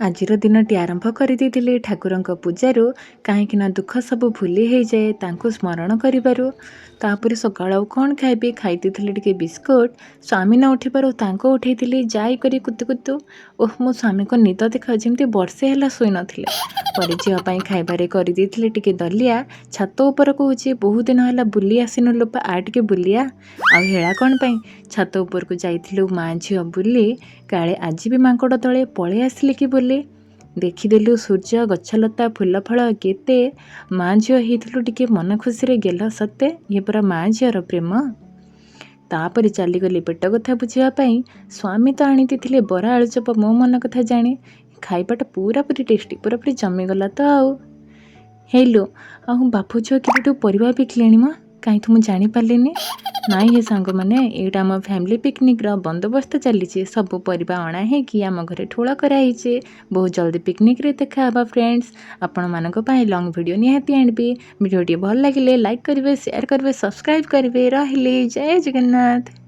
ଆଜିର ଦିନଟି ଆରମ୍ଭ କରିଦେଇଥିଲି ଠାକୁରଙ୍କ ପୂଜାରୁ, କାହିଁକିନା ଦୁଃଖ ସବୁ ଭୁଲି ହେଇଯାଏ ତାଙ୍କୁ ସ୍ମରଣ କରିବାରୁ। ତାପରେ ସକାଳୁ ଆଉ କ'ଣ ଖାଇବି, ଖାଇ ଦେଇଥିଲି ଟିକେ ବିସ୍କୁଟ। ସ୍ୱାମୀ ନ ଉଠିବାରୁ ତାଙ୍କୁ ଉଠେଇଥିଲି ଯାଇକରି କୁତୁ କୁତୁ। ଓହ, ମୋ ସ୍ୱାମୀଙ୍କ ନିଦ ଦେଖ, ଯେମିତି ବର୍ଷେ ହେଲା ଶୋଇନଥିଲେ। ପରେ ଝିଅ ପାଇଁ ଖାଇବାରେ କରିଦେଇଥିଲି ଟିକେ ଦଲିଆ। ଛାତ ଉପରକୁ ହେଉଛି, ବହୁତ ଦିନ ହେଲା ବୁଲି ଆସିନୁ ଲୋପା, ଆ ଟିକେ ବୁଲିଆ। ଆଉ ହେଳା କ'ଣ ପାଇଁ ଛାତ ଉପରକୁ ଯାଇଥିଲୁ ମା ଝିଅ ବୁଲି, କାଳେ ଆଜି ବି ମାଙ୍କଡ଼ ତଳେ ପଳେଇ ଆସିଲେ କି ବୋଲି। ଦେଖିଦେଲୁ ସୂର୍ଯ୍ୟ, ଗଛଲତା, ଫୁଲ ଫଳ କେତେ। ମା ଝିଅ ହେଇଥିଲୁ ଟିକେ ମନ ଖୁସିରେ ଗେଲ ସତେ, ଇଏ ପରା ମା ଝିଅର ପ୍ରେମ। ତାପରେ ଚାଲିଗଲି ପେଟ କଥା ବୁଝିବା ପାଇଁ। ସ୍ୱାମୀ ତ ଆଣି ଦେଇଥିଲେ ବରା ଆଳୁଚପ, ମୋ ମନ କଥା ଜାଣି। ଖାଇବାଟା ପୁରାପୁରି ଟେଷ୍ଟି, ପୁରାପୁରି ଜମିଗଲା ତ। ଆଉ ହେଇଲୋ, ଆଉ ବାପ ଝିଅ କେବେଠୁ ପରିବା ବିକିଲେଣି ମ? କାହିଁ ତ ମୁଁ ଜାଣିପାରିଲିନି। ନାଇଁ ହେ ସାଙ୍ଗମାନେ, ଏଇଟା ଆମ ଫ୍ୟାମିଲି ପିକନିକ୍ର ବନ୍ଦୋବସ୍ତ ଚାଲିଛି। ସବୁ ପରିବା ଅଣା ହେଇକି ଆମ ଘରେ ଠୁଳ କରାହେଇଛି। ବହୁତ ଜଲ୍ଦି ପିକନିକ୍ରେ ଦେଖା ହେବା ଫ୍ରେଣ୍ଡସ୍। ଆପଣମାନଙ୍କ ପାଇଁ ଲଙ୍ଗ୍ ଭିଡ଼ିଓ ନିହାତି ଆଣିବି। ଭିଡ଼ିଓଟି ଭଲ ଲାଗିଲେ ଲାଇକ୍ କରିବେ, ସେୟାର କରିବେ, ସବସ୍କ୍ରାଇବ୍ କରିବେ। ରହିଲି, ଜୟ ଜଗନ୍ନାଥ।